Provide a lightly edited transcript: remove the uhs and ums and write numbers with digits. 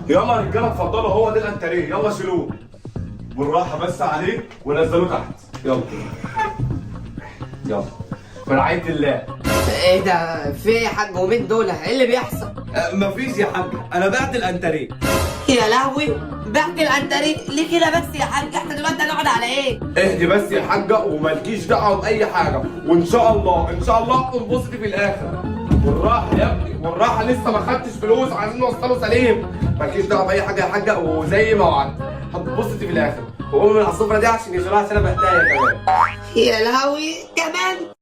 يلا يا رجاله اتفضلوا، هو ده الانتريه، يلا شيلوه بالراحة بس عليه ونزلوه تحت. يلا يلا برعاية الله. ايه ده؟ في ايه يا حاج؟ ومين دول؟ ايه اللي بيحصل؟ مفيش يا حاج، انا بعت الانتريه. يا لهوي، بعت الانتريه ليه كده بس يا حاج؟ احنا دلوقتي هنقعد على ايه؟ اهدي بس يا حاجة ومالكيش دعوه باي حاجه، وان شاء الله ان شاء الله تنبسطي في الاخر. والراحة يا ابني والراحة، لسه ما خدتش فلوس، عايزين نوصله سليم. مالكيش دعوه باي حاجة يا حاجه، وزي ما وعدت هتتبسطي في الاخر. وقومي من على السفرة دي عشان يشيلوها، عشان انا بهتايه كمان. يا لهوي كمان.